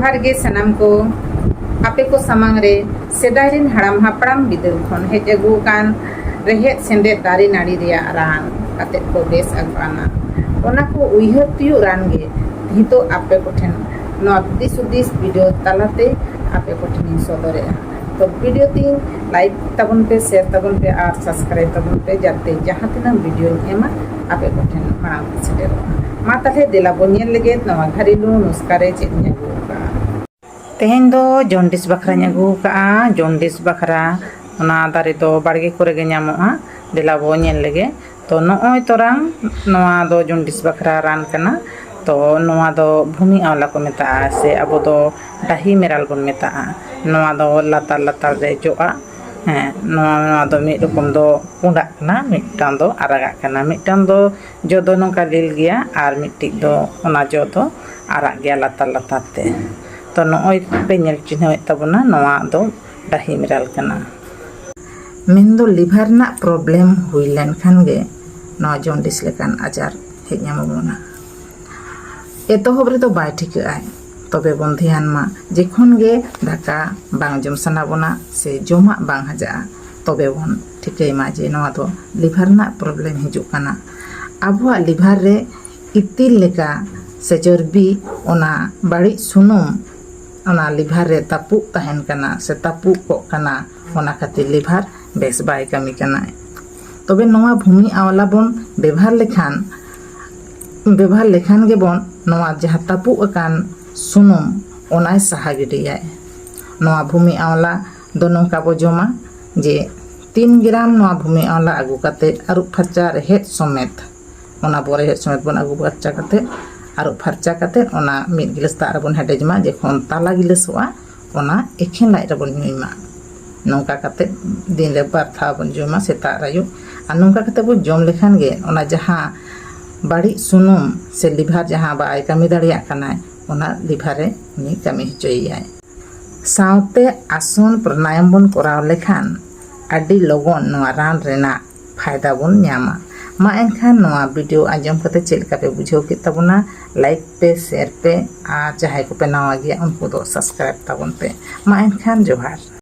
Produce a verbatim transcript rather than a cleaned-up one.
ᱡᱚᱦᱟᱨ ᱜᱮ ᱥᱟᱱᱟᱢ ᱠᱚ᱾ ᱟᱯᱮ ᱠᱚ ᱥᱟᱢᱟᱝ ᱨᱮ ᱥᱮᱫᱟᱭ ᱨᱮᱱ ᱦᱟᱲᱟᱢ ᱦᱟᱯᱲᱟᱢ ᱵᱤᱫᱟᱹᱞ ᱠᱷᱚᱱ ᱦᱮᱡ ᱟᱹᱜᱩ ᱟᱠᱟᱱ ᱨᱮᱦᱮᱫ ᱥᱮᱸᱫᱮᱫ ᱫᱟᱨᱮ ᱱᱟᱹᱲᱤ ᱨᱮᱭᱟᱜ ᱨᱟᱱ ᱠᱟᱛᱮᱫ ᱠᱚ ᱵᱮᱥ ᱟᱹᱜᱩ ᱟᱱᱟ, ᱚᱱᱟ ᱠᱚ ᱩᱭᱦᱟᱹᱨ ᱛᱤᱭᱳᱜ ᱨᱟᱱ ᱜᱮ ᱱᱤᱛᱚᱜ ᱟᱯᱮ ᱠᱚᱴᱷᱮᱱ ᱱᱚᱣᱟ ᱫᱤᱥ ᱦᱩᱫᱤᱥ ᱵᱷᱤᱰᱤᱭᱳ ᱛᱟᱞᱟᱛᱮ ᱟᱯᱮ ᱠᱚᱴᱷᱮᱱᱤᱧ ᱥᱚᱫᱚᱨᱮᱜᱼᱟ᱾ ᱛᱚ ᱵᱷᱤᱰᱤᱭᱳ ᱛᱤᱧ ᱞᱟᱭᱤᱠ ᱛᱟᱵᱚᱱ ᱯᱮ, ᱥᱮᱭᱟᱨ ᱛᱟᱵᱚᱱ ᱯᱮ ᱟᱨ ᱥᱟᱵᱥᱠᱨᱟᱭᱤᱵ ᱛᱟᱵᱚᱱ ᱯᱮ, ᱡᱟᱛᱮ ᱡᱟᱦᱟᱸ ᱛᱤᱱᱟᱹᱜ ᱵᱷᱤᱰᱤᱭᱳᱧ ᱮᱢᱟ ᱟᱯᱮ ᱠᱚᱴᱷᱮᱱ ᱢᱟᱲᱟᱝ ᱛᱮ ᱥᱮᱴᱮᱨᱚᱜᱼᱟ᱾ ᱢᱟ ᱛᱟᱦᱞᱮ ᱫᱮᱞᱟ ᱵᱚᱱ ᱧᱮᱞ ᱞᱮᱜᱮ ᱱᱚᱣᱟ ᱜᱷᱟᱨᱮᱞᱩ ᱱᱩᱥᱠᱟ ᱨᱮ ᱪᱮᱫ ᱤᱧ ᱟᱹᱜᱩ ᱟᱠᱟᱫᱼᱟ᱾ ᱛᱮᱦᱮᱧ ᱫᱚ ᱡᱚᱱᱰᱤᱥ ᱵᱟᱠᱷᱨᱟᱧ ᱟᱹᱜᱩ ᱟᱠᱟᱫᱼᱟ᱾ ᱡᱚᱱᱰᱤᱥ ᱵᱟᱠᱷᱨᱟ ᱚᱱᱟ ᱫᱟᱨᱮ ᱫᱚ ᱵᱟᱲᱜᱮ ᱠᱚᱨᱮ ᱜᱮ ᱧᱟᱢᱚᱜᱼᱟ᱾ ᱫᱮᱞᱟ ᱵᱚᱱ ᱧᱮᱞ ᱞᱮᱜᱮ᱾ ᱛᱚ ᱱᱚᱜᱼᱚᱭ ᱛᱚᱨᱟᱝ ᱱᱚᱣᱟ ᱫᱚ ᱡᱚᱱᱰᱤᱥ ᱵᱟᱠᱷᱨᱟ ᱨᱟᱱ ᱠᱟᱱᱟ᱾ ᱛᱚ ᱱᱚᱣᱟ ᱫᱚ ᱵᱷᱩᱢᱤ ᱟᱣᱞᱟ ᱠᱚ ᱢᱮᱛᱟᱜᱼᱟ, ᱥᱮ ᱟᱵᱚ ᱫᱚ ᱰᱟᱹᱦᱤ ᱢᱮᱨᱟᱞ ᱵᱚᱱ ᱢᱮᱛᱟᱜᱼᱟ᱾ ᱱᱚᱣᱟ ᱫᱚ ᱞᱟᱛᱟᱨ ᱞᱟᱛᱟᱨ ᱨᱮ ᱡᱚᱜᱼᱟ᱾ ᱦᱮᱸ, ᱱᱚᱣᱟ ᱱᱚᱣᱟ ᱫᱚ ᱢᱤᱫ ᱨᱚᱠᱚᱢ ᱫᱚ ᱯᱩᱸᱰᱟᱜ ᱠᱟᱱᱟ, ᱢᱤᱫᱴᱟᱝ ᱫᱚ ᱟᱨᱟᱜᱟᱜ ᱠᱟᱱᱟ, ᱢᱤᱫᱴᱟᱝ ᱫᱚ ᱡᱚ ᱫᱚ ᱱᱚᱝᱠᱟ ᱞᱤᱞ ᱜᱮᱭᱟ ᱟᱨ ᱢᱤᱫᱴᱤᱡ ᱫᱚ ᱚᱱᱟ ᱡᱚ ᱫᱚ ᱟᱨᱟᱜ ᱜᱮᱭᱟ ᱞᱟᱛᱟᱨ ᱞᱟᱛᱟᱨ ᱛᱮ᱾ ᱛᱚ ᱱᱚᱜᱼᱚᱭ ᱯᱮ ᱧᱮᱞ ᱪᱤᱱᱦᱟᱹᱣᱮᱫ ᱛᱟᱵᱚᱱᱟ, ᱱᱚᱣᱟ ᱫᱚ ᱰᱟᱹᱦᱤ ᱢᱮᱨᱟᱞ ᱠᱟᱱᱟ᱾ ᱢᱮᱱᱫᱚ ᱞᱤᱵᱷᱟᱨ ᱨᱮᱱᱟᱜ ᱯᱨᱚᱵᱞᱮᱢ ᱦᱩᱭ ᱞᱮᱱᱠᱷᱟᱱ ᱜᱮ ᱱᱚᱣᱟ ᱡᱚᱱᱰᱤᱥ ᱞᱮᱠᱟᱱ ᱟᱡᱟᱨ ᱦᱮᱡ ᱧᱟᱢ ᱟᱵᱚᱱᱟ᱾ ᱮᱛᱚᱦᱚᱵ ᱨᱮᱫᱚ ᱵᱟᱭ ᱴᱷᱤᱠᱟᱹᱜ ᱟᱭ, ᱛᱚᱵᱮ ᱵᱚᱱ ᱫᱷᱮᱭᱟᱱ ᱢᱟ ᱡᱮᱠᱷᱚᱱ ᱜᱮ ᱫᱟᱠᱟ ᱵᱟᱝ ᱡᱚᱢ ᱥᱟᱱᱟ ᱵᱚᱱᱟ ᱥᱮ ᱡᱚᱢᱟᱜ ᱵᱟᱝ ᱦᱟᱡᱟᱜᱼᱟ, ᱛᱚᱵᱮ ᱵᱚᱱ ᱴᱷᱤᱠᱟᱹᱭ ᱢᱟ ᱡᱮ ᱱᱚᱣᱟ ᱫᱚ ᱞᱤᱵᱷᱟᱨ ᱨᱮᱱᱟᱜ ᱯᱨᱚᱵᱞᱮᱢ ᱦᱤᱡᱩᱜ ᱠᱟᱱᱟ᱾ ᱟᱵᱚᱣᱟᱜ ᱞᱤᱵᱷᱟᱨ ᱨᱮ ᱤᱛᱤᱞ ᱞᱮᱠᱟ ᱥᱮ ᱪᱚᱨᱵᱤ, ᱚᱱᱟ ᱵᱟᱹᱲᱤᱡ ᱥᱩᱱᱩᱢ ᱚᱱᱟ ᱞᱤᱵᱷᱟᱨ ᱨᱮ ᱛᱟᱹᱯᱩᱜ ᱛᱟᱦᱮᱱ ᱠᱟᱱᱟ ᱥᱮ ᱛᱟᱹᱯᱩᱜ ᱠᱚᱜ ᱠᱟᱱᱟ, ᱚᱱᱟ ᱠᱷᱟᱹᱛᱤᱨ ᱞᱤᱵᱷᱟᱨ ᱵᱮᱥ ᱵᱟᱭ ᱠᱟᱹᱢᱤ ᱠᱟᱱᱟᱭ᱾ ᱛᱚᱵᱮ ᱱᱚᱣᱟ ᱵᱷᱩᱢᱤ ᱟᱣᱞᱟ ᱵᱚᱱ ᱵᱮᱵᱷᱟᱨ ᱞᱮᱠᱷᱟᱱ, ᱵᱮᱵᱷᱟᱨ ᱞᱮᱠᱷᱟᱱ ᱜᱮᱵᱚᱱ ᱱᱚᱣᱟ ᱡᱟᱦᱟᱸ ᱛᱟᱹᱯᱩᱜ ᱟᱠᱟᱱ ᱥᱩᱱᱩᱢ, ᱚᱱᱟᱭ ᱥᱟᱦᱟ ᱜᱤᱰᱤᱭᱟᱭ᱾ ᱱᱚᱣᱟ ᱵᱷᱩᱢᱤ ᱟᱣᱞᱟ ᱫᱚ ᱱᱚᱝᱠᱟ ᱵᱚ ᱡᱚᱢᱟ ᱡᱮ ᱛᱤᱱ ᱜᱨᱟᱢ ᱱᱚᱣᱟ ᱵᱷᱩᱢᱤ ᱟᱣᱞᱟ ᱟᱹᱜᱩ ᱠᱟᱛᱮ ᱟᱹᱨᱩᱵ ᱯᱷᱟᱨᱪᱟ ᱨᱮᱦᱮᱫ ᱥᱚᱢᱮᱛ, ᱚᱱᱟ ᱵᱚ ᱨᱮᱦᱮᱫ ᱥᱚᱢᱮᱛ ᱵᱚᱱ ᱟᱹᱜᱩ ᱯᱷᱟᱨᱪᱟ ᱠᱟᱛᱮ, ᱟᱹᱨᱩᱵ ᱯᱷᱟᱨᱪᱟ ᱠᱟᱛᱮ ᱚᱱᱟ ᱢᱤᱫ ᱜᱤᱞᱟᱹᱥ ᱫᱟᱜ ᱨᱮᱵᱚᱱ ᱦᱮᱰᱮᱡ ᱢᱟ, ᱡᱚᱠᱷᱚᱱ ᱛᱟᱞᱟ ᱜᱤᱞᱟᱹᱥᱚᱜᱼᱟ ᱚᱱᱟ ᱮᱠᱷᱮᱱ ᱞᱟᱡ ᱨᱮᱵᱚᱱ ᱧᱩᱭ ᱢᱟ᱾ ᱱᱚᱝᱠᱟ ᱠᱟᱛᱮ ᱫᱤᱱ ᱨᱮ ᱵᱟᱨ ᱫᱷᱟᱣ ᱵᱚᱱ ᱡᱚᱢᱟ, ᱥᱮᱛᱟᱜ ᱟᱨ ᱟᱹᱭᱩᱵ᱾ ᱟᱨ ᱱᱚᱝᱠᱟ ᱠᱟᱛᱮ ᱵᱚᱱ ᱡᱚᱢ ᱞᱮᱠᱷᱟᱱ ᱜᱮ ᱚᱱᱟ ᱡᱟᱦᱟᱸ ᱵᱟᱹᱲᱤᱡ ᱥᱩᱱᱩᱢ ᱥᱮ ᱞᱤᱵᱷᱟᱨ ᱡᱟᱦᱟᱸ ᱵᱟᱭ ᱠᱟᱹᱢᱤ ᱫᱟᱲᱮᱭᱟᱜ ᱠᱟᱱᱟᱭ, ᱚᱱᱟ ᱞᱤᱵᱷᱟᱨ ᱮ ᱩᱱᱤ ᱠᱟᱹᱢᱤ ᱦᱚᱪᱚᱭᱮᱭᱟᱭ᱾ ᱥᱟᱶᱛᱮ ᱟᱥᱚᱱ ᱯᱨᱟᱱᱟᱭᱟᱢ ᱵᱚᱱ ᱠᱚᱨᱟᱣ ᱞᱮᱠᱷᱟᱱ ᱟᱹᱰᱤ ᱞᱚᱜᱚᱱ ᱱᱚᱣᱟ ᱨᱟᱱ ᱨᱮᱱᱟᱜ ᱯᱷᱟᱭᱫᱟ ᱵᱚᱱ ᱧᱟᱢᱟ᱾ ᱢᱟ ᱮᱱᱠᱷᱟᱱ ᱱᱚᱣᱟ video ᱟᱸᱡᱚᱢ ᱠᱟᱛᱮ ᱪᱮᱫ ᱞᱮᱠᱟ ᱯᱮ ᱵᱩᱡᱷᱟᱹᱣ ᱠᱮᱫ ᱛᱟᱵᱚᱱᱟ? Like ᱯᱮ, share ᱯᱮ, ᱟᱨ ᱡᱟᱦᱟᱸᱭ ᱠᱚᱯᱮ ᱱᱟᱣᱟ ᱜᱮᱭᱟ ᱩᱱᱠᱩ ᱫᱚ subscribe ᱛᱟᱵᱚᱱ ᱯᱮ᱾ ᱢᱟ ᱮᱱᱠᱷᱟᱱ ᱡᱚᱦᱟᱨ᱾